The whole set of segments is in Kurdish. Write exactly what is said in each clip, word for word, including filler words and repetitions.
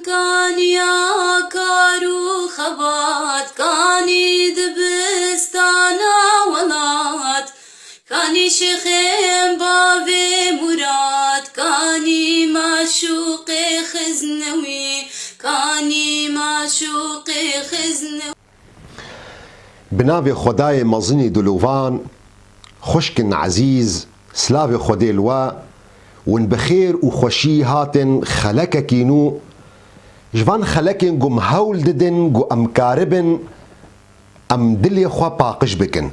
Kaniya kar û xebat, kanî dibistana welat, kanî şêxên bavê Murad, kanî maşûqê xiznewî, kanî maşûqê xiznewî. Bi navê Xwedayê mezinî dilovan, xwişkin ezîz, silavê Xwedê li we, win bi xêr û xweşî hatin xelekekî nû. Ji van xelekên ku em hewl didin ku em karibin em dilê xwe paqij bikin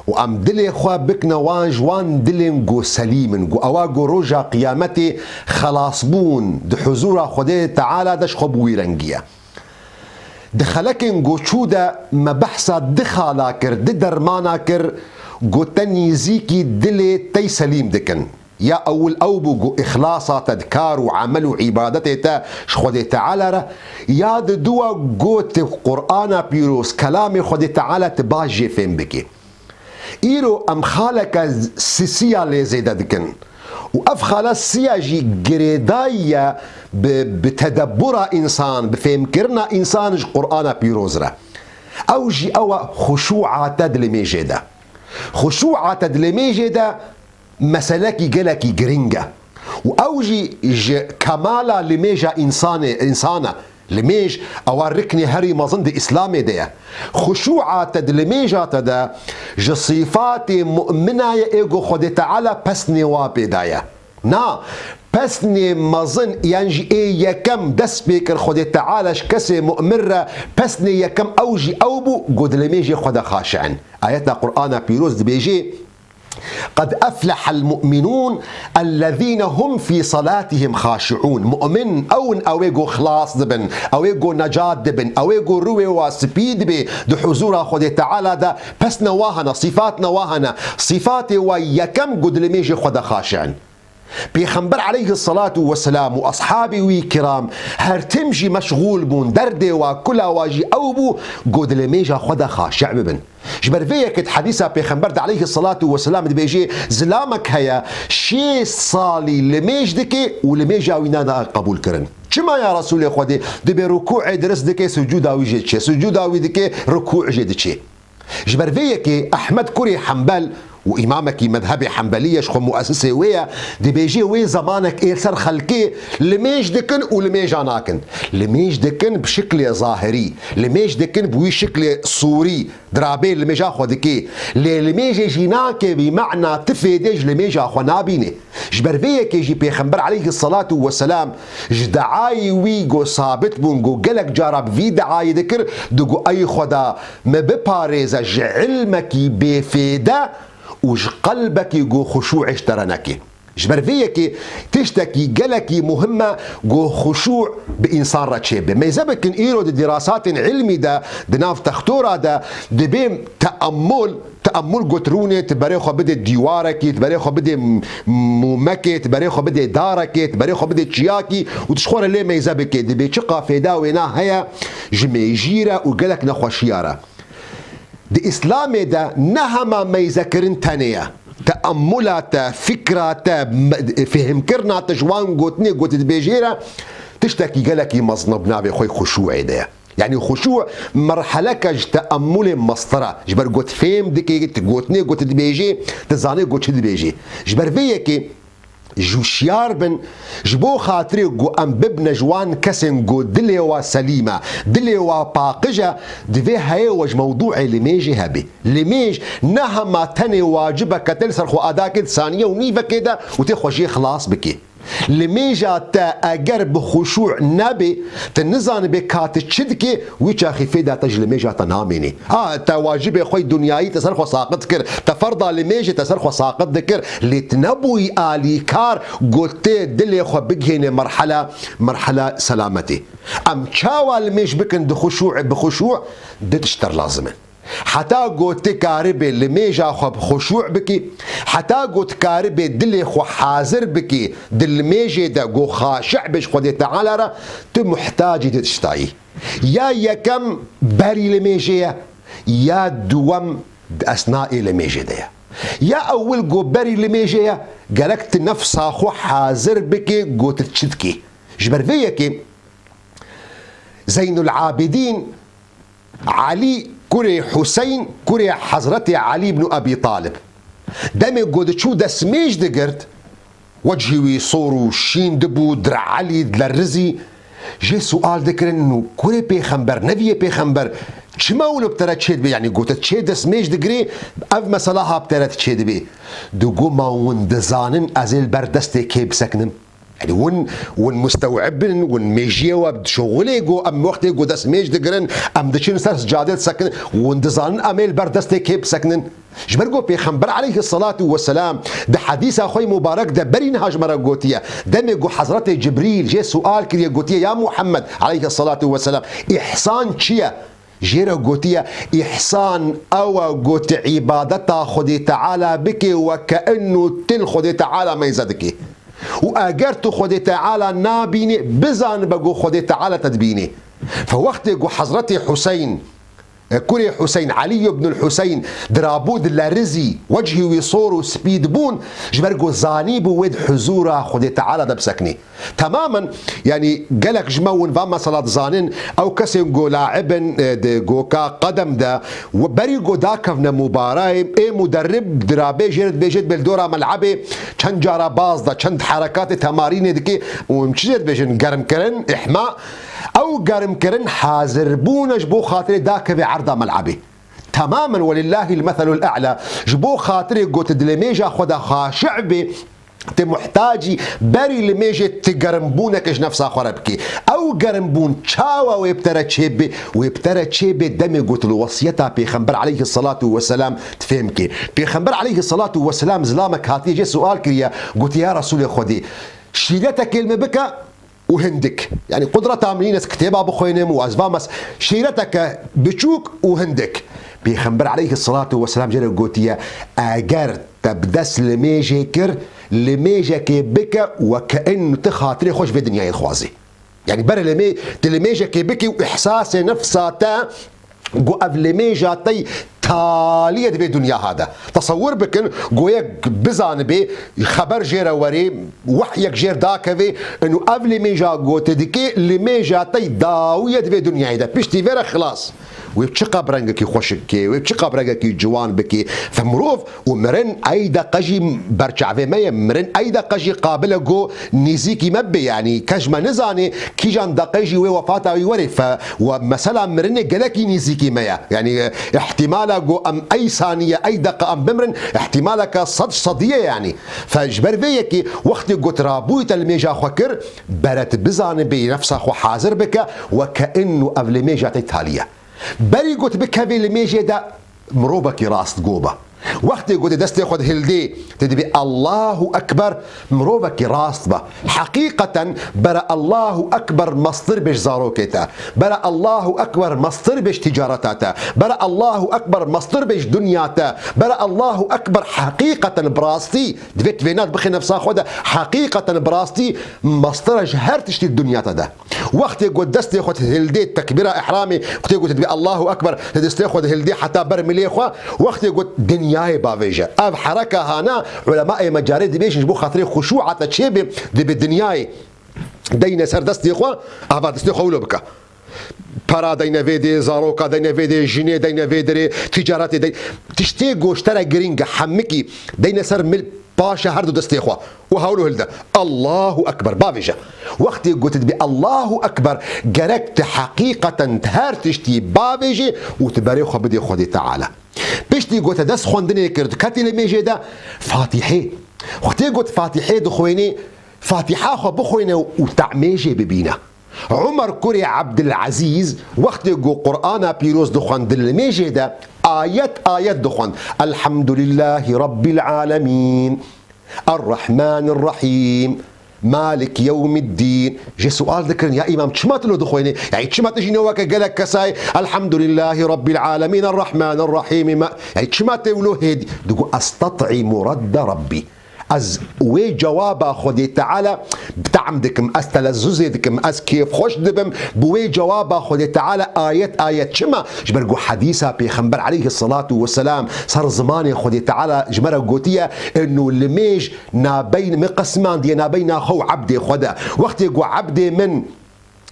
û em dilê xwe bikine wan ji wan dilên ku selîm in, ku ewa ku roja qiyametê xelasbûn di huzûra Xwedê Teala de ji xwe bi wî rengî ye. Di xelekên ku çû de me behsa di xala kir, di dermana kir, ku te nîzîkî dilê tey selîm dikin. Ya ewil ew bû ku îxlasa te di kar û emel û îbadetê te ji Xwedê Teala re, ya di dua ku tu Qur'ana pîroz, kelamê Xwedê Teala tu baş jê fêm bikî. Îro em xaleke sisiya lê zêde dikin. Û ev xala siya jî girêdayî ye bi, bi tedebbura însan, bi fêmkirina însan ji Qur'ana pîroz re. Ew jî ew e xuşû'a te di limêjê de. Xuşû'a te di limêjê de meselekî gelekî giring e. Û ew jî ji kemala limêja însanê, însan e. Limêj ewa riknê herî mezin di Îslamê de ye. Xuşû'a te di limêja te de ji sîfatê mu'mina ye ê ku Xwedê Teala pesnê wa pê daye. Na, pesnê mezin yan jî ê yekem dest pê kir Xwedê Teala ji kesê mu'min re, pesnê yekem ew jî ew bû ku di limêjê xwe de xaşi'in. Ayeta Qur'ana pîroz dibêjê, "Qed eflehel mu'minûn ellezîne hum fî salatihim xaşi'ûn." Mu'min ew in ew ê ku xilas dibin, ew ê ku necat dibin, ew ê ku rûyê wa spî dibe di huzûra Xwedê Teala de, pesne wa hene, sîfatne wa hene. Sîfatê wa yekem ku di limêjê xwe de xaşi'in. Pêxember aleyhisselatu vesselam û ashabê wî kiram her tim jî meşxûl bûn, derdê wa, kula wa jî ew bû ku di limêja xwe de xaşi' bibin. Ji ber vê yekê di hedîsa Pêxember de aleyhisselatu vesselam dibêjê, zilamek heye şêst salî limêj dike û limêja wî nade qebûlkirin. Çima ya Resûlê Xwedê? Dibê rukû'ê dirist dike, sucûda wî jê diçe, sucûda wî dike, rukû' jê diçe. Ji ber vê yekê Ehmed kurê Hembel û îmamekî medhebê Hembelî ye, ji xwe muesisê wê ye, dibêjê wê zemanek ê li ser xelkê limêj dikin û limêja nakin. Limêj dikin bi şiklê zahirî, limêj dikin bi wî şiklê sûrî, dirabê limêja xwe dikê. Lê limêjê jî nake, bî me'na ti fêdê ji limêja xwe nabînê. Ji ber vê yekê jî Pêxember aleyhisselatu vesselam ji deayê wî ku sabit bûn, ku gelek cara bi vî deayê dikir, digo, "Ey Xweda, me biparêze ji ilmekî bêfêde û ji qelbekî ku xuşû'ê ji te re neke." Ji ber vê yekê tiştekî gelekî muhim e ku xuşû' bi însan re çêbe. Meyze bikin, îro di dirasatên ilmî de, di nav textora de dibê teemmul, teemmul got rûnê, tu berê xwe bidê dîwarekî, tu berê xwe bidê m-, mûmekê, tu berê xwe bidê darekê, tu berê xwe bidê çiyakî û tu ji xwe re lê meyze bikê. Dibê çiqa fêda wêna heye ji mêjî re û gelek nexweşiya re. Di Îslamê de ne hema meyzekirin tenê ye. Teemmula te, fikra te, me-, fêhimkirina te ji wan gotinê ku tu dibêjê re tiştekî gelekî mezin e, bi navê xwe xuşû'ê de ye. Yanî xuşû' merheleke ji teemmulê mestir e. Ji ber ku tu fêm dikê, tu gotinê ku tu dibêjê, tu zanê ku çi dibêjê. Ji ber vê yekê ji hişyar bin, ji bo xatirê ku em bibine ji wan kesên ku dilê wa selîm e, dilê wa paqij e, divê heyê we ji mewdû'ê limêjê hebê. Limêj ne hema tenê wacib e ke te li ser xwe ada kê di saniye û nîvekê de û tê xwe jê xilas bikê. Limêja te eger bi xuşû' nebe, tu nizanibê ka tu çi dikê, wî çaxî fêda te ji limêja te namênê. Ha, te wacibê xwe yê dinyayî te ser xwe saqit kir, te ferda limêjê te ser xwe saqit dikir, lê tu nebûyî alîkar ku tê dilê xwe bigihênê merhela, merhela selametê. Em çawa limêj bikin di xuşû', bi xuşû'? Du tişt te lazim in. Heta ku tu karibê limêja xwe bi xuşû' bikî, heta ku tu karibê dilê xwe hazir bikî di limêjê de ku xaşi' bê ji Xwedê Teala re, tu muhtacî du tişta yî. Ya yekem berî limêjê ye, ya duwem di esnaê limêjê de ye. Ya ewil ku berî limêjê ye, gerek tu nefsa xwe hazir bikî ku tu çi dikî. Ji ber vê yekê Zeynul Abidîn, Elî kurê Huseyn, kurê Hezretê Elî ibn Ebî Talib. Demê ku diçû destmêj digirt, wechî wî sor û şîn dibû, direelî, dilerizî. Jê sual dikirin, nû kurê pêxember, neviyê pêxember, çima wilo bi te re çê dibe? Yanî gote çê destmêj digirê, ev mesela ha bi te re çê dibe. Digo ma hûn dizanin ez ê li ber destê kê bisekinim? Yanî hûn, hûn mustewib bin, hûn mêjiyê we dişuxulê ku em wextê ku destmêj digirin, em diçin ser sicadê disekinin, hûn dizanin em ê li ber destê kê bisekinin? Ji ber ku Pêxember aleyhisselatu vesselam di hedîsa xwe yê mubarek de berî niha ji me re gotiye, demê ku Hezretê Cibrîl jê sual kiriye, gotiye, ya Muhammed aleyhisselatu vesselam, îhsan çi ye? Jê re gotiye, îhsan ew e ku tu îbadeta Xwedê Teala bikê weke inu tu li Xwedê Teala meyze dikê. Û eger tu Xwedê Teala nabînî, bizanibe ku Xwedê Teala te dibînî. Fe wextê ku Hezretê Huseyn, e, kurê Huseyn, Elî ibnul Huseyn, dirabû dilerizî, wechî wî sor û spî dibûn, ji ber ku zanîbû wê di huzûra Xwedê Teala de bisekinî. Temamen, yanî gelek ji me hûn van mesela dizanin, ew kesên ku laib in, e, di goka qedem de, û berî ku dakevne mubarayê, ê muderrib dirabê jê re dibêje dibê li dora melebê, çend cara baz de, çend herekatê temarînê dike, û em çi jê dibêjin, germkirin, îhma. Ew germkirin hazirbûn e ji bo xatirê dakevê erda melebê. Temamen, welillahil meselul e'la, ji bo xatirê ku tu di limêja xwe de xaşi'bê, tu muhtacî berî limêjê tu germbûneke ji nefsa xwe re bikî. Ew germbûn çawa wê bi te re çêbê? Wê bi te re çêbê demê ku tu li wesiyeta Pêxember aleyhisselatu vesselam tu fêm kê. Pêxember aleyhisselatu vesselam zilamek hatiye jê sual kiriye, gotiye, ya Resûlê Xwedê, şîretekê li min bike, û hindik. Yanî qudreta min nîn ez kitêba bixwînim û ez va mes-, şîreteke biçûk û hindik. Pêxember aleyhisselatu vesselam jê re gotiye, eger te bi dest limêjê kir, limêjekê bike weke in tu xatirê xwe ji vê dinyayê dixwazî. Yanî bere limê-, tu limêjekê bikî û îhsasê nefsa te ku ev limêja te yî talî ye di vê dinya ha de. Tesewir bikin, ku yek bizanibê, xeber jê re werê, wehyek jê re dakevê, inu ev limêja ku tu dikê, limêja te yî dawî ye di vê dinyayê de. Piştî vê re xilas. Wê çiqas bi rengekî xweşik kê, wê çiqas bi rengekî ciwan bikê. Fe mirov û mirin ey deqe jî berçavê me ye, mirin ey deqe jî qabil e ku nîzîkî me bibe, yanî kes ji me nizanê, kîjan deqe jî wê wefata wî werê fe, we mesela mirinê gelekî nîzîkî me ye. Yanî, e, îhtîmala ku em ey saniye, ey deqe em bimirin, îhtîmaleke sed sedî ye yanî. Fe ji ber vê yekê wextê ku tu rabûyî te limêja xwe kir, bere tu bizanibê nefsa xwe hazir bike, weke inu ev limêja te talî ye. Berî ku tu bikevî limêjê de, mirovekî rastgo be. Wextê ku tu destê xwe dihildê, tu dibê Allahu Ekber, mirovekî rast be. Heqîqeten bere Allahu Ekber mestir be ji zarokê te. Bere Allahu Ekber mestir be ji ticareta te. Bere Allahu Ekber mestir be ji dinya te. Bere Allahu Ekber heqîqeten bi rastî, divê tu vêna bixê nefsa xwe de, heqîqeten bi rastî mestir e ji her tiştî dinya te de. Wextê ku destê xwe dihildê tekbîra ihramê, wextê ku dibê Allahu Ekber, tu destê xwe dihildê heta ber milê xwe, wextê ku dinyayê bavêje. Ev hereka hana, ulemaê me carê dibêjin ji bo xatirê xuşûa te çêbê, dibê dinyayê deyne ser destê xwe, ava destê xwe wilo bike. Pera deyne vê dê, zaroka deyne vê dê, jinê deyne vê derê, ticaretê dey-, tiştê ku ji te re girîng e, hemikî deyne ser mil, paşa her du destê xwe û hewlo hilde. Allahu Ekber, bavêje. Wextê ku tu dibê Allahu Ekber, gerek tu heqîqeten her tiştî bavêjê û tu berê xwe bidê Xwedê Teala. Piştî ku te dest xwendinê kir, tu ketî limêjê de, Fatîhê. Wextê ku tu Fatîhê dixwênî, Fatîha xwe bixwêne û temêjê bibîne. Umer kurê Ebdilezîz wextê ku Qur'ana pîroz dixwend di limêjê de, ayet ayet dixwend. Elhamdulillahî Rabbil Alemîn. Errahmanirrahîm. Malik yewmiddîn. Jê sual dikirin, ya îmam, çima tu lo dixwênî? Yanî çima tu jî ne weke gelek kesayê, Elhamdulillahî Rabbil Alemîn, Errahmanirrahîm, ma-, yanî çima tê wilo hêdî? Digo, Estat'îmu radde Rabbî. Ez wê cewaba Xwedê Teala bi te'm dikim, ez telezuzê dikim, ez kêfxweş dibim bi wê cewaba Xwedê Teala ayet ayet. Çima? Ji ber ku hedîsa Pêxember aleyhisselatu vesselam ser zimanê Xwedê Teala ji me re gotiye, inu limêj nabeyn, min qesimandiye nabeyna xwe û ebdê xwe de. Wextê ku ebdê min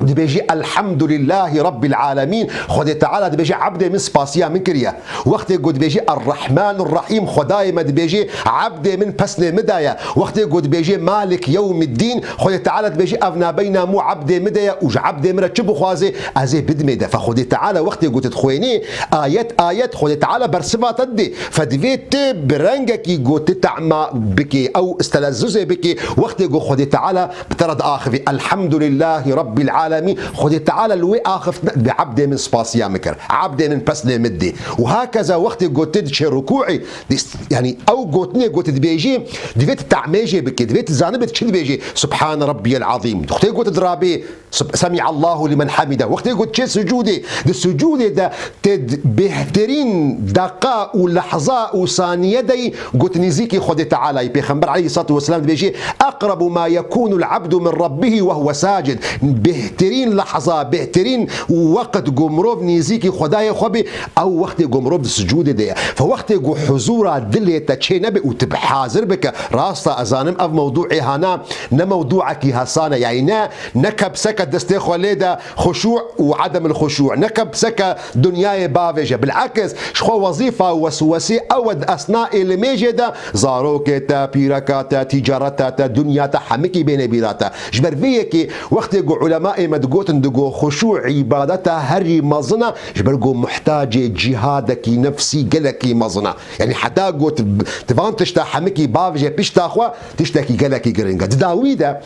Dibêjî, "Elhamdulillahî Rabbil Alemîn." Xwedê Teala dibêjî, "Ebdê min spasiya min kiriye." Wextê ku dibêjî, "Errahmanir Rahîm," Xwedayê me dibêjî, "Ebdê min pesnê min daye." Wextê ku dibêjî, "Malik yewmiddîn," Xwedê Teala dibêjî, "Ev nabeyna mû ebdê min de ye û ji ebdê min re çi bixwazê, ez ê bidimê de." Fe Xwedê Teala wextê ku tu dixwênî, ayet ayet Xwedê Teala bersiva te didê. Fe divê tu bi rengekî ku tu tehma bikê, ew stelezzuzê bikê, wextê ku Xwedê Teala bi te re diaxivî, "Elhamdulillahî Rabbil Alemîn." Xwedê Teala li wê axiftin bi ebdê min spasiya min kir. Ebdê min pesnê min dê. Û hakeza wextê ku tu diçê rukûî, dis-, yanî ew gotinê ku tu dibêjî, divê tu tehmê jê bikê, divê tu zanibê tu çi dibêjî. "Subhane Rabbiyel Azîm." Wextê ku tu dirabê, "Sub-, Semi'allahu limen hamide." Wextê ku tu çê sucûdê, di sucûdê de Te d-, bêhtirîn deqa û lehza û saniye de yî got nîzîkî Xwedê Teala yî. Pêxember aleyhissalatu vesselam dibêjî, "Eqrebu ma yekunul abdu min rabbihi ve huve sacid." Bêhtirîn lehza, bêhtirîn weqt ku mirov nîzîkî Xwedayê xwe bê, ew wextê ku mirov di sucûdê de ye. Fe wextê ku huzûra dilê te çê nebe û tu bi hazir bike, rasta ez zanim ev mewdûê hana ne mewdûekî hesane, yanî ne, ne kepseke destê xwe lê de, xuşû û edem el xuşû. Ne kepseke dinyayê bavêje. Bilekis, ji xwe wezîfa û weswesê ew e di esnayê limêjê de zarokê te, pîreka te, tîcareta te, dinya te, hemikî bêne bîra te. Ji ber vê yekê wextê ku ulemayê me digotin, digo xuşû îbadeta herî mezin e, ji ber ku muhtacê cîhadekî nefsî gelekî mezin e. Yanî heta ku tu, tu van tişta hemikî bavêje pişta xwe, tiştekî gelekî giring e. Di dawî de,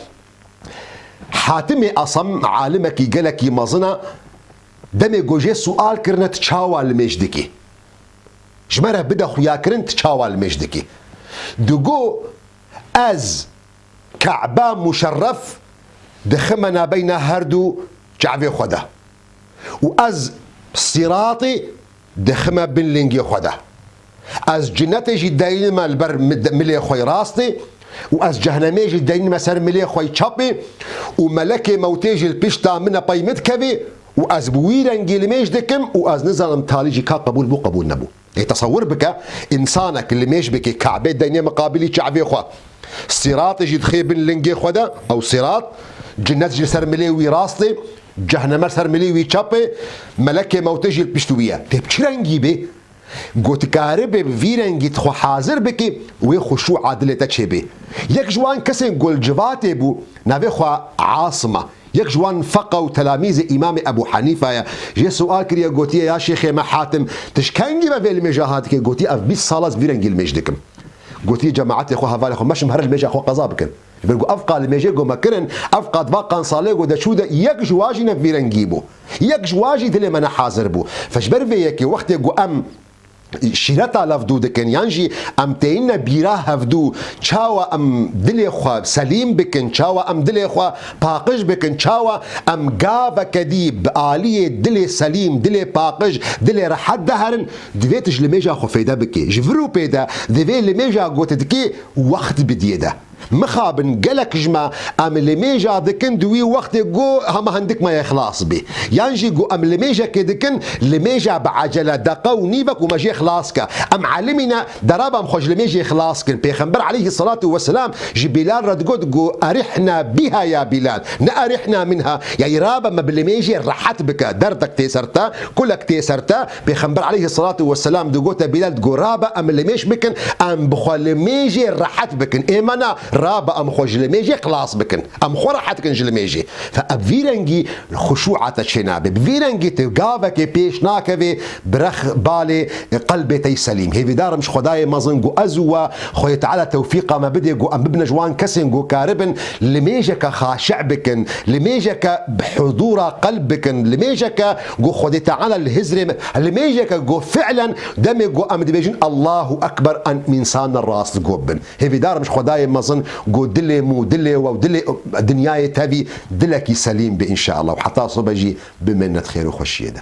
Hatimê Asam, alimekî gelekî mezin e, demê ku jê sual kirine, tu çawa limêj dikî? Ji me re bide xuyakirin, tu çawa limêj dikî? Digo, ez Ka'be muşerref dixime nabeyna her du çavê xwe de. Û ez Siratê dixime bin lingê xwe de. Ez cinetê jî deyînime li ber mi-, milê xwe yê rastê û ez cehnemê jî deyînime ser milê xwe yê çepê û melekê mewtê jî li pişta min e pey min dikevê û ez bi wî rengî limêj dikim û ez nizanim talî jî ka qebûl bû, qebûl nebû. Ê tesewir bike, însanek limêj bike, Kabê deyne miqabilî çavê xwe. Siratê jî dixê bin lingê xwe de, ew sirat, cinnet jî li ser milê wî rastê, cehnemer ser milê wî çepê, melekê mewtê jî li pişt wî ye. Tê bi çi rengî bê? Gotikaribê bi vî rengî tu xwe hazir bikî, wê xuşû dilê te çêbê. Yek ji wan kesên ku li civatê bû, navê xwe Asim e. Yek ji wan feqa û telamîzê Îmamê Ebû Henîfa ye. Jê sual kiriye, gotiye, "Ya şêxê me Hatim, tu ji kengî ve vê limêja hatike?" Gotiye, "Ev bîst sal ez vî rengî limêj dikim." Gotiye, "Cemaetê xwe, hevalê xwe, meşin here limêja xwe qeza bikin. Ji ber ku ev qal limêjê ku me kirin, ev qad va qansalê ku de çû de yek ji wa jî ne vî rengî bû. Yek ji wa jî dilê me ne hazir bû." Fe ji ber vê yekê wextê ku em şîreta levdû dikin, yan jî em têyine bîra hevdû, çawa em dilê xwe selîm bikin, çawa em dilê xwe paqij bikin, çawa em gaveke dî bi aliyê dilê selîm, dilê paqij, dilê rehet de herin, divê tu ji limêja xwe fêde bikê. Ji vir û pê de divê limêja ku tu dikê wext bidiyê de. Mixabin gelek ji me em limêja dikin di wî wextê ku hema hindik me yê xilas bê. Yan jî ku em limêjekê dikin, limêja bi ecele deqa û nîvek û me jê xilas ke. Em elimîne, de rabe em xwe ji limêjê xilas kin. Pêxember aleyhî salatu weselam ji Bilal re digot ku, "Erihna biha ya Bilal, ne erihna minha." Yanî rabe me bi limêjê rehet bike. Derdek tê ser te, kulek tê ser te, Pêxember aleyhî salatu weselam digote Bilal, digo, "Rabe em limêj bikin, em bi xwe limêjê rehet bikin." Ê me na, rabe em xwe ji limêjê xilas bikin. Em xwe rehet kin ji limêjê. Fe ev vî rengî xuşûa te çênabe. Bi vî rengî tu gavekê pêş nakevê, bi rex balê qelbê te yî selîm. Hêvîdar im ji Xwedayê mezin ku ez û we Xwedê Teala tewfîqa me bidê ku em bibine ji wan kesên ku karibin limêjeke xaşe bikin, limêjeke bi hudûra qelb bikin, limêjeke ku Xwedê Teala li hizrê me, limêjeke ku fi'len demê ku em dibêjin Allahu Ekber, em însan rast go bin. Hêvîdar im ji Xwedayê mezin ku dilê min û dilê we û dilê dinyayê tevî dilekî selîm be înşeallah. Û heta sibe jî bimêne di xêr û xweşiyê de.